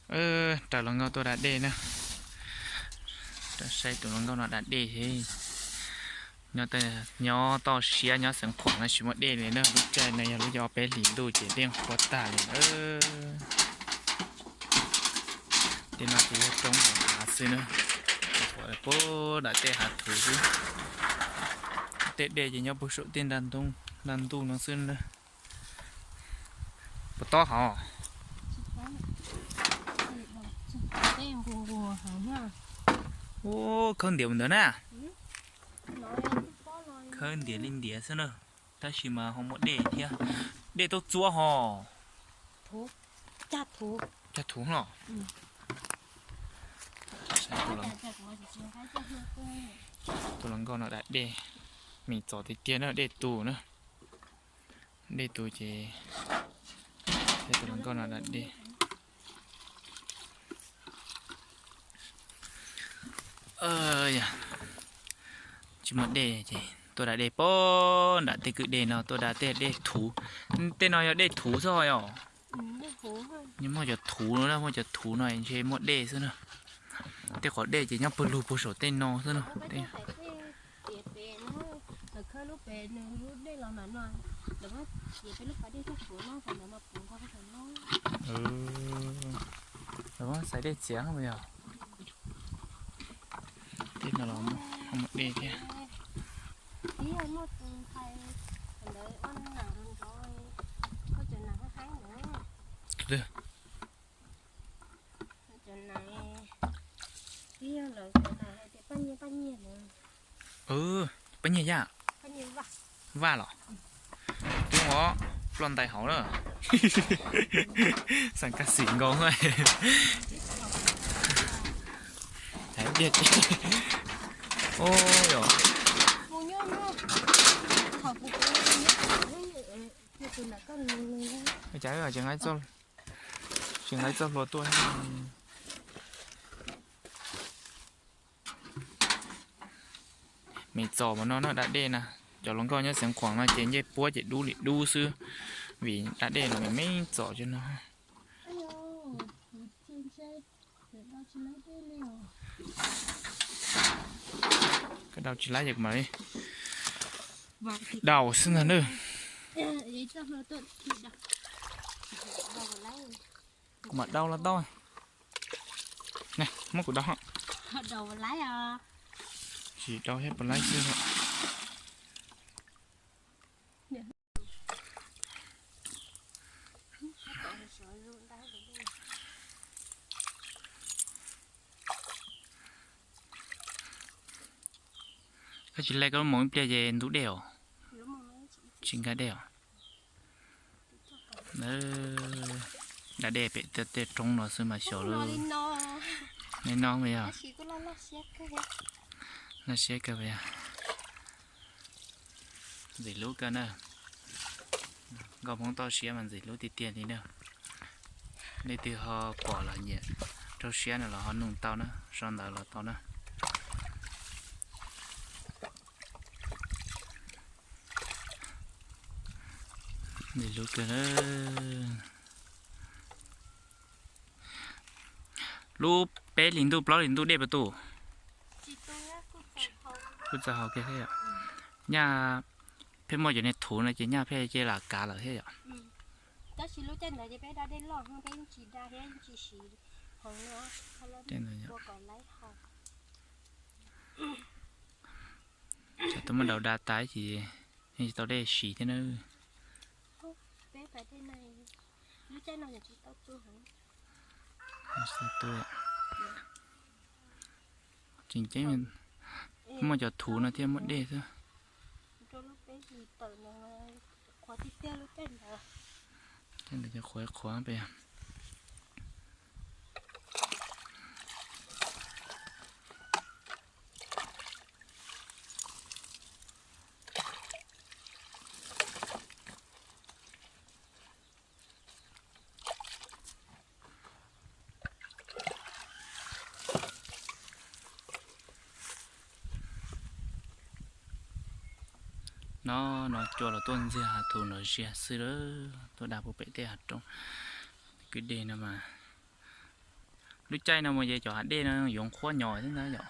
Raws hluas nkauj tuaj da dej na. Saib tus hluas nkauj no da dej thiab. Nyob toj siab nyob Xeev Khuam no tsis muaj dej li na, lub caij no yog lub caij ob peb hlis ntuj ces dej nqhuab tag li na. Tej no ces yog roob hauv hav xwb na, puag nram tej hav thuv xwb. Tej dej ces nyob puag saum tej nraj ntuj no xwb na. Puas tob hov? Ub, khawb ntiav mus ntawd na. Khawb ntiav li ntiav xwb na. Tab sis mas ho muaj dej thiab. Dej tuaj txua hos. Cag thuv no. Tus hluas nkauj no da dej, me txom tiag tiag na, dej tus na. Dej tus ces, tus hluas nkauj no da dej. Tsis muaj dej ces tuaj da dej puag nram tej kwj dej no, tuaj da tej dej thuv. Tej no yog dej thuv xwb yom? Muaj cov thuv no, muaj cov thuv no ntshe muaj dej xwb na. Tej qhov dej ces nyob pawg lug puag saum tej no xwb na. Lawv muab xaiv dej txiav yog? Tej no los muaj dej thiab. Paj nyiaj yaj, vaj los. Tub os, ploj ntais hauv na. Xeem Kaj Xim nkaus. Cas tsis nqa txoj hlua tuaj. Me txom mas no na da dej na. Cov hluas nkauj nyob Xeev Khuam no ces ncej puab ces dub li dub xwb, vim da dej los me me txom cov no. Koj dau tsis laib ces kuv mam li dau xwb ntag na. Kuv mam dau los tau. Muab kuv dau. Tsis dau thiab puas laib xwb. Koj tsis laij koj lub moos ib pliag ces ntub dej os. Tsis nkag dej os. Da dej pem tej roob no xwb mas xyov li no mas yog. Laj siab kawg yog. Ntxim hlub kawg na. Nkauj Hmoob toj siab mas ntxim hlub tiag tiag li na. Leej twg ho pom los nyiam raug siab no los ho nug tau na, sau ntawv los tau na. Ntxim hlub kawg. Lub peb hlis ntuj plaub hlis ntuj dej puas tu? Kuj txawj haus kiag thiab yom. Nyaj pheej muaj cov niag thuv no ces nyaj pheej cia li kav lawm thiab yom. Ces tus muaj daus da tas ces yeej tsis tau dej siv thiab na. Tseem ceeb muaj cov thuv no thiaj muaj dej xwb. Tej ntawd cov qhuav qhuav pem. No, no cua los tuaj ntxiag hav thuv no ziag xwb lawm, tuaj da puag pem tej hav roob. Kwj deg no mas Lub caij no mas ces cov hav dej no yuav nqhuab nyos xwb ntag yom.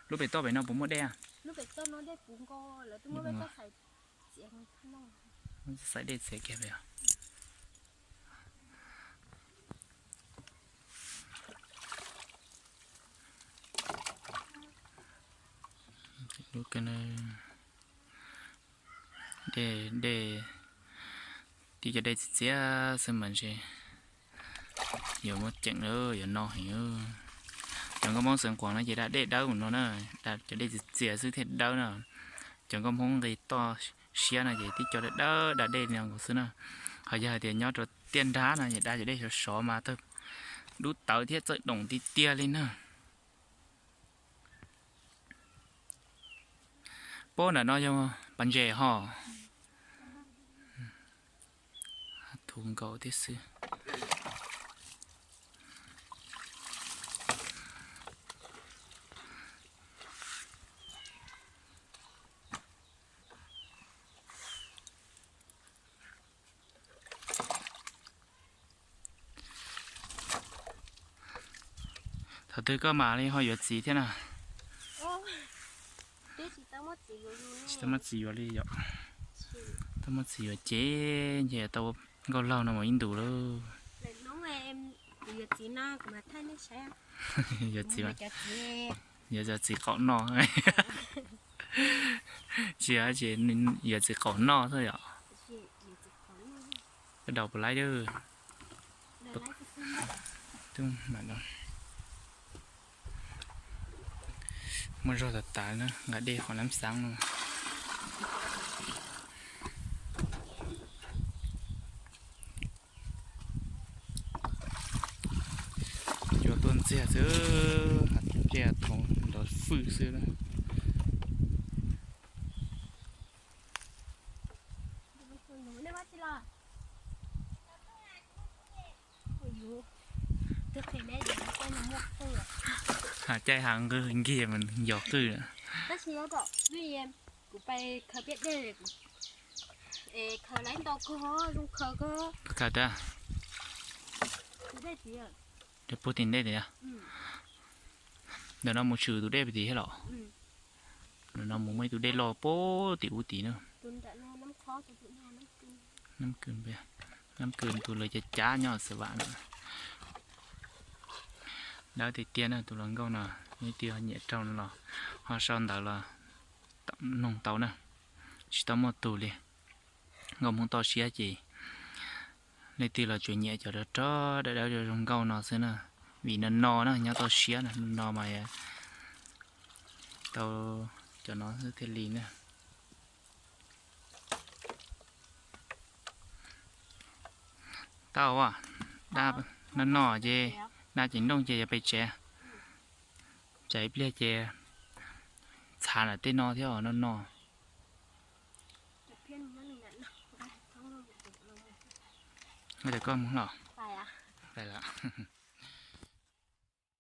Lub pem toj pem no puas muaj dej? Xaiv dej txiav kiag pem. Dej, dej, tib cov dej txias txias xwb mas ntshe yuav muaj ceem lawm, yuav no heev. Cov nkauj Hmoob Xeev Khuam no ces da dej dawb mus no na, da cov dej txias txias xwb thiaj dawb na. Cov nkauj Hmoob nqis toj siab no ces tib co dawb dawb da dej li no nkaus xwb na. Ho yog hais tias nyob rau tiaj nrab no ces da cov dej sov sov mas tawg dub tawv thiab txawj doom tiag tiag li na. Pob ntawm no yog pas ntses ho. Thuv nkaus thiab xwb. Thaum twg koj mam li ho yuav txiv thiab na? Tsis tau muaj txiv yuav li yom. Tau muaj txiv yuav ces ntshe tau nkauj laug no mus ib ntus lauj. Yuav txiv, yuav cov txiv qaum noj. Tsis, yuav txiv qaum noj xwb yom. Koj daus puas laib? Muaj zog tas tas na, nqa dej qhov nab xav no. Cua tuaj ntxiag xwb, ntsia thaum ntov fwj xwb na. Hav caij hav nqwg nkig mas yog qwj. Khaws tias, puag tim ntej tias, ntawm no mus tshwm tus dej pem tim thiab los? Ntawm no mus muaj ib tus dej loj puag tim ub tim na. Nab kws, nab kws tus lawv cav cav nyob xav vam no. Dawb tiag tiag na tus hluas nkauj no, leej twg ho nyiam raug no los ho sau ntawv los noog tau na. Tsis tau muaj tus li. Nkauj Hmoob toj siab ces leej twg los tsuas nyiam cov rog rog dawb dawb zoo nkauj no xwb na. Vim no no na nyob toj siab na, no no mas tau cov no xwb thiaj li na. Tau, no no ces da ces nrooj ces yuav pem tsev. Tsam ib pliag ces txhav lam tej no thiab os no no. Koj mus los? Pais lawm.